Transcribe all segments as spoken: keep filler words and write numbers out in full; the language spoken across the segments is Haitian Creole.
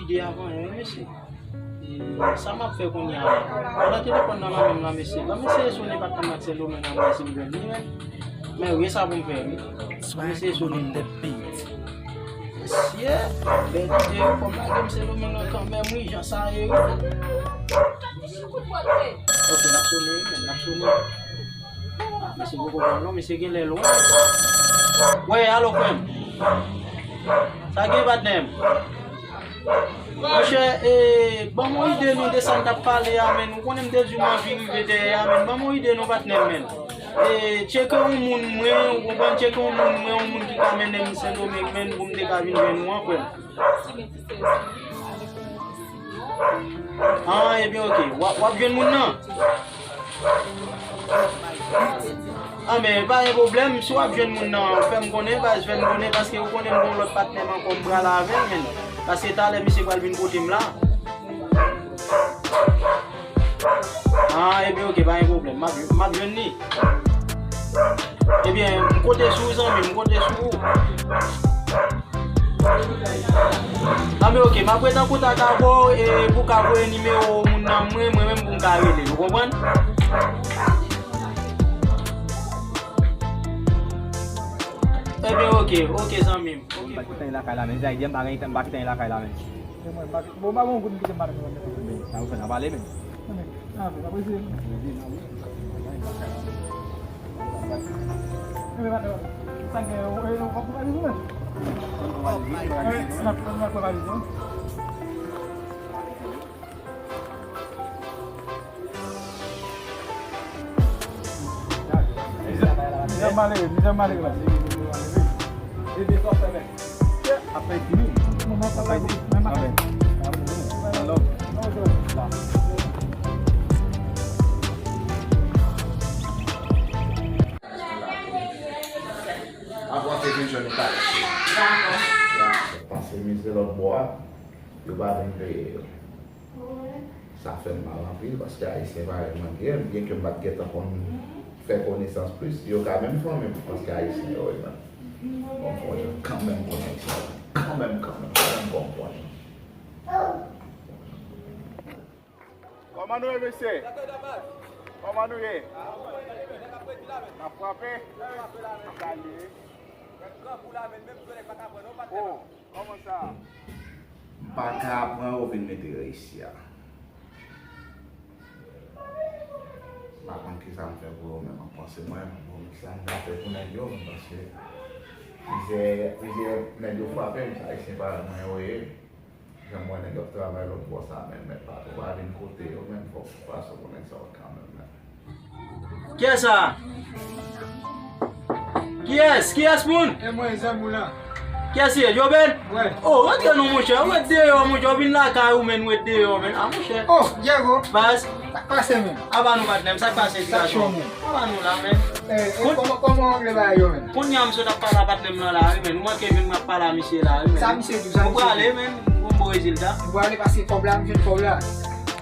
Ide avan yon, wi, mesye. E, sa m ap fè kounye a? Pandan telefòn nan nan men m lan, mesye. Ban m eseye sone patnè m nan Sendomeng lan, mwen, si m jwenn li, men. Men wi, sa pou m fè, wi. Ban m eseye sone l. Mesye, bèl ide, fò m lage m Sendomeng lan kanmenm, wi, jan sa ye, wi. Ok, n ap sone, wi, men, n ap sone. Mesye poko pran non, mesye genlè lwen. Wi, alo, frè m. Sa gen, patnè m? Monchè, e, ban m yon ide non de sa n t ap pale a, men. Ou konnen m te di w m anvi rive dèyè a, men. Ban m yon ide non, patnè m, men. E, tcheke yon moun mwen, ou konprann, tcheke yon moun mwen, yon moun ki ka mennen m Sendomeng, men, pou m te ka vin jwenn ou an, frè m. Ah, ebyen, ok. W ap, w ap jwenn moun nan? Ah, men pa gen pwoblèm, si w ap jwenn moun nan, fè m konnen, baz, fè m konnen, paske ou konnen m gen yon lòt patnè m ankò m pral avè l, men. Paske talè misye pral vin kote m la. Ah, ebyen, ok, pa gen pwoblèm. M ap, m ap jwenn li. Ebyen, m konte sou ou, zanmi m, m konte sou ou. Anben, ok, m ap ret an kontak avè w, e pou w ka voye nimewo moun nan mwen, mwen menm pou m ka rele l, ou konprann? Ebyen, ok, ok, zanmi m. Ok. M pa kite anyen lakay la, men. Zay di m pa gen, m pa kite anyen lakay la, men. E mwen, m pa, bon, m pa gen yon goud m kite m pa nan men. Sa ou fè nan pale, men. Anben, anben, apresye. Anben, patnè, sa gen, e, w ap pran valiz ou, men? E, n ap, n ap pran valiz, non? Mizè malere, mizè malere la. Ede sa w fè, men. Apre fini. Apre fini. Anben. Alo. Apre w ap vin jwenn nou talè. Dakò. Pase mizè lòt bò a, yo pa vin peye yo. Sa fè m mal anpil, paske Ayisyen parèy mwen ye, byenke m pa t gentan konn fè konesans plis, yo ka menm fanmi m, paske Ayisyen yo ye, men. Bon, bon, yo kanmenm konnen Ayisyen, kanmenm, kanmenm, kanmenm, bon, bon. Kòman nou ye, mesye? Kòman nou ye? N ap frape? N ap frape la, men. Sa l ye? Nèg grangou la, men, menm gwo nèg pa ka pran non, patnè. Oh. Kòman sa? M pa ka pran yo vin mete yo isi a. M pa konn kisa m fè pou yo menm ankò. Se mwen menm, bon, kisa m ta fè pou nèg yo menm, paske plizyè, plizyè nèg yo frape m, se Ayisyen parèy mwen yo ye. Jan m wè nèg yo ap travay lòt bò sa, men, men patwon pa vin kote yo, men fòk fason pou nèg sa yo kanmenm, men. Kiyès sa? Kiyès? Kiyès moun? E mwen, zanmi w lan. Kiyès se? Jobèn? Wi. Oh, rantre non, monchè. Ou ret deyò, monchè. Ou vin lakay ou, men, ou ret deyò, men. Ah, monchè. Oh, Diego. Baz. Sa k pase, men? Aba nou, patnè m. Sa k pase, ti gason? Sa cho, men. Aba nou la, men. Eh, eh, kòman, kòman w regle bagay yo, men? Kounye a, m sot ap pale a patnè m lan la, wi, men. Ou manke vin, m ap pale a misye la, wi, men. Sa misye di, sa misye di? Ou prale, men. Ou gon bon rezilta. Ou prale paske kòb la, m jwenn kòb la.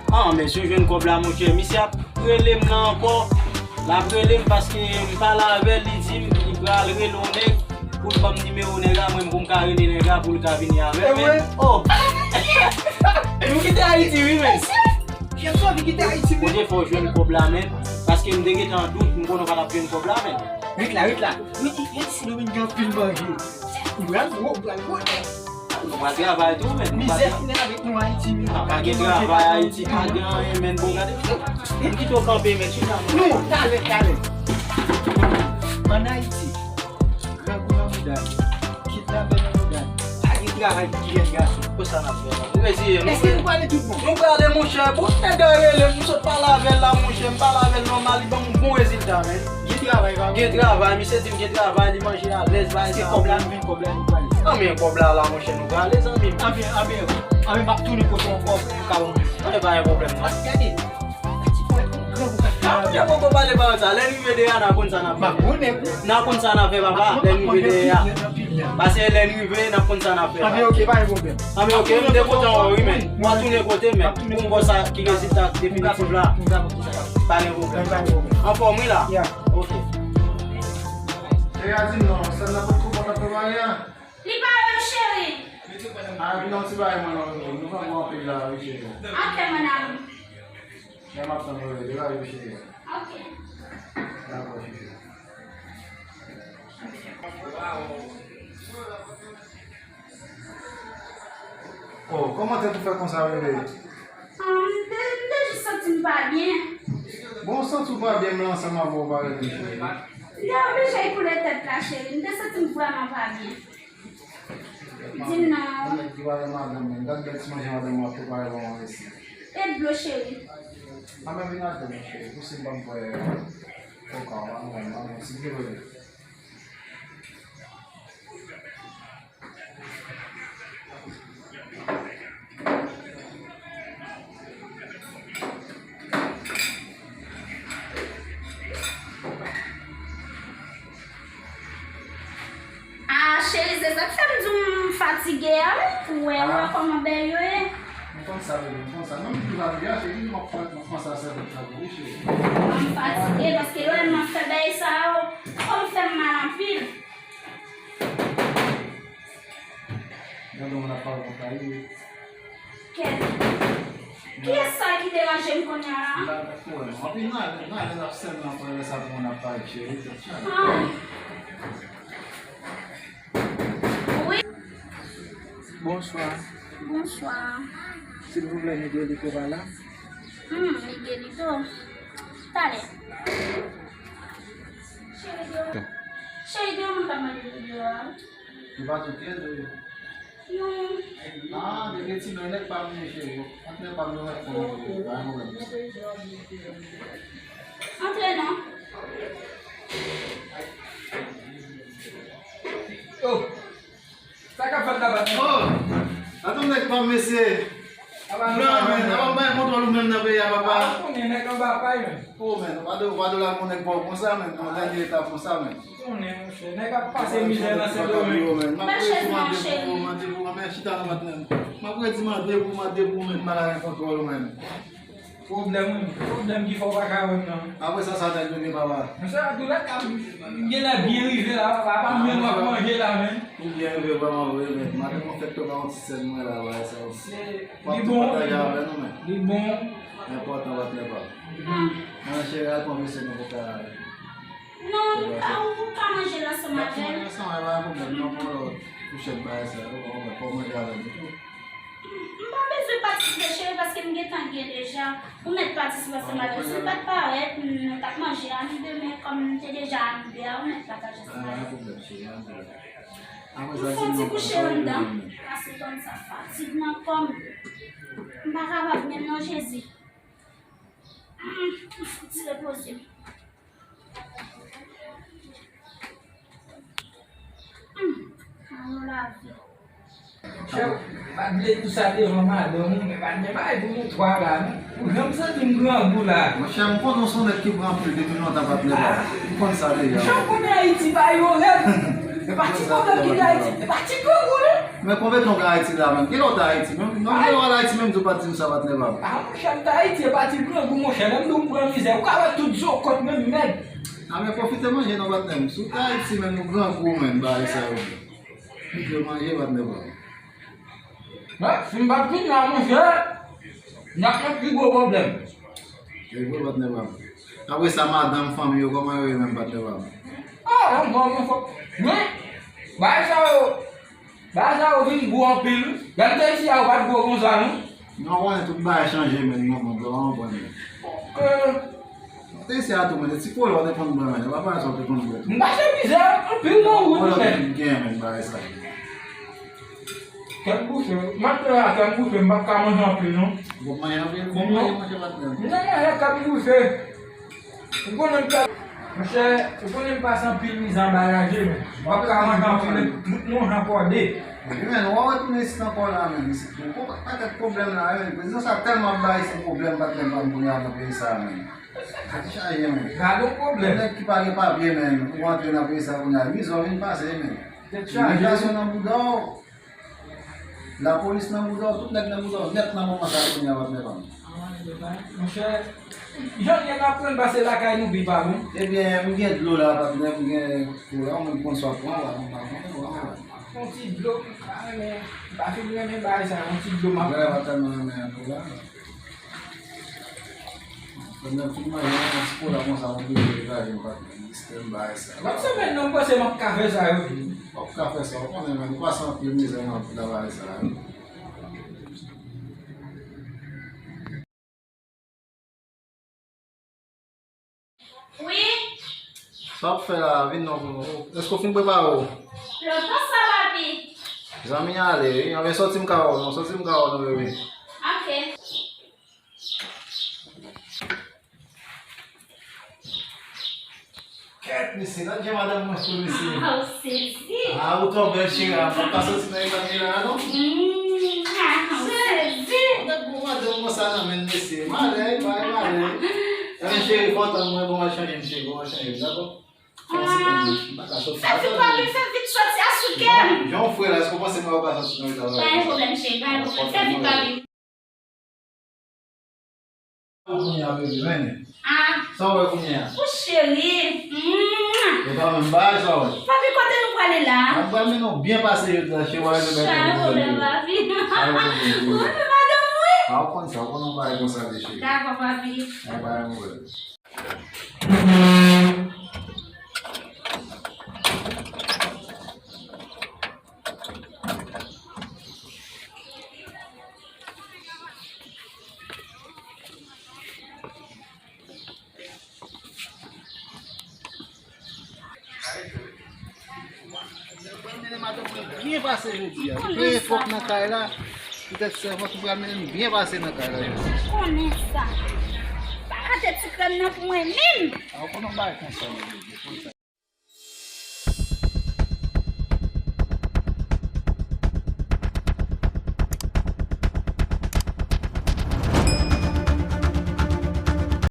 Ah, men si w jwenn kòb la, monchè, misye ap rele m la ankò. L ap rele m paske m pale avè l, li di m li pral rele yon nèg pou l ban m nimewo nèg la, mwen pou m ka rele nèg la pou l ka vini avè m. E vre? Oh! Nou kite Ayiti, wi, men. Kèt sòti kite Ayiti, wi. Kote fò w jwenn kòb la, men. Paske m te gentan an dout, m konnen w pa t ap jwenn kòb la, men. Ret la, ret la. Yo di, yo di Sendomeng gen anpil manje. Ou pral gwo, ou pral gwo, nèg. Nou pa travay tou, men. Nou pa mizè fini avèk nou Ayiti, men. Pa gen travay Ayiti, pa gen anyen, men. Bon, gade. M kite w kanpe, men. Chita, men. Non, talè, talè. Ann Ayiti, grangou nan mouda, kidnapè nan mouda, pa gen travay pou ti jèn gason. Pou sa n ap fè la? Nou reziye nou. Èske nou prale tout bon? Nou prale, monchè. Bon, nèg la rele m, m sot pale avè l la, monchè. M pale avè l nòmal, li ban m yon bon rezilta, men. Gen travay, pa gen? Gen travay, misye di m gen travay, li manje alèz, bagay sa. Se kòb la, nou jwenn kòb la, nou prale. Anben, kòb la la, monchè, nou prale, zanmi m. Anben, anben, anben, m ap tounen kote w ankò pou ka ban m. Anben, pa gen pwoblèm, non. Gade, ti ponyèt yon gran boukèt. Ah, monchè, poko pale pawòl sa. Lè n rive deyò a, n a konn sa n ap fè. M ap konnen. N a konn sa n ap fè, papa, lè n rive deyò a. Paske lè n rive, n ap konn sa n ap fè. Anben, ok, pa gen pwoblèm. Anben, ok, m te kontan wè w, wi, men. W a tounen kote m, men. Pou m wè sa ki rezilta definitif la. Pa gen pwoblèm. Pa gen pwoblèm. Anfòm, wi, la? Yeah. Ok. Lè a di non, sa n ap konprann ap fè mari a. Li pa menm, cheri. A, epi nan ti bagay mwen, non, nou pa bon anpil la, wi, cheri. Ok, mon amour. Lè m ap tann ou, degaje, cheri. Ok. Dakò, cheri. Oh, kòman tèt ou fè konsa, bebe? Ah, m te, m te jis santi m pa byen. Bon, w santi w pa byen, men ansanm avè w parèt byen, cheri. M te oblije koule tèt la, cheri. M te santi m vrèman pa byen. Di m non. Mwen menm ki pale madanm mwen. Gad bèl ti manje madanm mwen ap prepare pou mwen isi. E dlo, cheri. Mwen vin adan, mon cheri. Pou si m pa m fè koka, mwen, mwen, mwen, si m te vle. Ah, cheri, se sa k fè m di w m fatige a, wi. Ou wè, ou wè kòman bèy yo ye. M konn sa, bebe, m konn sa. Non, m tou fatige a, cheri, m ap fè, m ap fè sa sèl pou wi, cheri. M fatige, paske lè m ap fè bèy sa yo, kò m fè m mal anpil. Gade moun ap pale konsa, wi. Kèt. Kiyès sa ki deranje m kounye a la? Anpil nan, nan, nan ap sèn nan, frè sa pou moun ap pale, cheri, tèt chaje. Ah. Wi. Bonswa. Bonswa. Silvouplè, Miguelito pa la? Hmm, Miguelito. Talè. Cheri, gen yon moun k ap mande Miguelito a. Li pa tou kèt, wi. Non. Ah, depi ti nèg pa m ye, cheri. Patnè pa m yo mèt fè yon pa yon pwoblèm. Antre non. Oh! Sa k ap fèt la, patnè? Oh! Atann nèg pa m, mesye. Apa nou pa men, apa bay kontwòl ou menm nan peyi a, papa? Ah, ou konnen nèg anba pay, men. Oh, men, ou pa dwe, ou pa dwe lage yon nèg pa w konsa, men, nan dènye etap konsa, men. Ou konnen, monchè, nèg ap pase mizè nan Sendomeng. M ap redi mande pou ou, mande pou ou, men chita nan patnè m. M ap redi mande pou ou, mande pou ou, men, m pa lage kontwòl ou, men. Pwoblèm, wi. Pwoblèm ki fè w pa ka wè m nan. Apre sa, sa nèg yo gen, papa? Monchè, doulè k ap genlè byen rive la, papa. Pa m menm w ap manje la, men. Ou byen rive vrèman vre, men. Madanm mwen fèk tonbe yon ti sèn mwen la, wè sa. Se, li bon, li bon. Li bon. Enpòtan, patnè pa m. Ah. Nan cheri, al pran mesye nou pou ka. Non, ou ka, ou ka manje l ansanm avè l. Manje ansanm avè l, pa pwoblèm, non, pou lòt fouchèt bagay sa, ou, ou, ou manje avè l tou. M pa bezwen patisipe, cheri, paske m gentan gen deja. Ou mèt patisipe ansanm avè m. Si m pa t parèt, nou t ap manje a nou de men, kòm nou te deja a nou de a, ou mèt pataje ansanm avè m. Ah, pa pwoblèm, cheri, pa pwoblèm. M santi kouche anndan, pase kòm sa fatig nan kò m. M pa kapab menm non, Jezi. Mm, m fouti repoze m. Hmm, alò lavi. Chèf, pa t vle di w sa devan madanm ou, men pa t gen bagay pou nou twa la, non. Ou janm santi m grangou la. Monchè, m konnen w se yon nèg ki pran anpil depi lontan, patnè pa m. M konn sa deja. Chèf, konnen Ayiti pa yon rèv. E pa ti pwoblèm ki gen Ayiti, e pa ti grangou, non. Men konbyen tan w gen Ayiti la, menm? Kilè w t Ayiti? Menm, menm lè w al Ayiti, menm di w pa t di m sa, patnè pa m. Ah, monchè, m t Ayiti, e pa ti grangou, monchè. Lè m di w m pran mizè, ou ka wè tout zo kòt, menm mèg. A, men pwofite manje non, patnè m. Si w t Ayiti, menm, nou grangou, menm, bagay sa yo. Fouti manje, patnè pa m. Mwen, si m pa t vin la, monchè, n ap nan pi gwo pwoblèm. Se vre, patnè pa m. Apre sa, madanm, fanmi yo, kòman yo ye menm, patnè pa m? Ah, mwen, mwen, fò, mwen, bagay sa yo, bagay sa yo vin gwo anpil, wi. Lè m te isi a, yo pa t gwo konsa, non. Non, w konnen tout bagay chanje, men, non, mwen, mwen, mwen, mwen. Ke. Mwen te isi a tou, men, ti polo w te konn bwè, men, e pa bagay sa w te konn bwè tou. M pase mizè anpil nan wout, men. Polo w te gen, men, bagay sa. Kè m bouche, m ap fè a kè m bouche, m p ap ka manje anpil, non. Ou p ap manje anpil? Bon, manje, manje, patnè m. M nan manje kè m bouche. Ou konnen m fè, monchè, ou konnen m pase anpil mizè anba raje, men. M p ap ka manje anpil, bout manje ankò de. Wi, men, w a retounen isit ankò la, men. Isit, bon, pakèt pwoblèm la, men. Prezidan sa tèlman ap bay isit pwoblèm, patnè pa m, kounye a nan peyi sa, men. Tèt chaje, men. Gade yon pwoblèm. Nèg ki pa gen papye, men, ou antre nan peyi sa, kounye a, mizè w vin pase, men. Tèt chaje. Imigrasyon nan bouda w. Lapolis nan bouda w, tout nèg nan bouda w nèt nan moman sa kounye a, patnè pa m. Monchè, jan nèg ap pran pase lakay nou pi pa bon. Ebyen, m gen dlo la, patnè, m gen dlo la, ou menm konn sa w pran la, m pa konnen, w a wè. Yon ti dlo, m pa renmen, m pa fin renmen bagay sa, yon ti dlo m ap Bagay pa tèlman renmen an tou la. Pandan fin manje, yon ti kola konsa, yon ti kola, m pa distrè m bagay sa. M ap sanble non, m panse m ap ka fè sa yo. W ap ka fè sa, w konnen, men nou pase anpil mizè nan travay sa yo. Wi. Sa w ap fè la, vin non pou nou. Èske w fin prepare w? Lontan sa, papi. Zanmi ale, wi. Anben sòti m ka wè w non, sòti m ka wè w non, bebe. Ok. Kèt, mesye, gad jan madanm mwen fou, mesye. Ah, ou sezi. Ah, ou twò bèl, cheri, a, m pa ka sòti nan eta m ye la, non. Mm, ah, ou sezi. Gad gwo madanm konsa nan men, mesye. Malè, bay malè. Ebyen, cheri, fò w tann mwen, bon, m al chanje m, cheri, bon, m al chanje m, dakò? Fè yon ti tan, m pa ka sòti. Fè vit, papi, fè vit, sòti a sou kè m. Jan w fre la, èske w panse mwen yo ka sòti nan eta m? Pa gen pwoblèm, cheri, pa gen pwoblèm. Fè vit, papi. Kounye a, bebe, men. Ah. Sa w wè kounye a? Ou cheri. Mwah. E pa menm bagay sa w wè. Papi, kote nou prale la? N ap pral mennen w byen pase jodi a, cheri, w a renmen bèl. Pa gen pwoblèm, papi. Pa gen pwoblèm, cheri. Ou renmen madanm ou, wi. A, w konn sa, w konn yon bagay konsa, cheri. Dakò, papi. A, pa gen pwoblèm. Mwen mennen madanm mwen byen pase jodi a. Li peye fòk nan kay la. Poutèt sèvant, mwen pral mennen m byen pase nan kay la jodi. Konnen sa. Pa rate ti krèm nan pou mwen menm. A, w konnen yon bagay konsa, bebe, konsa.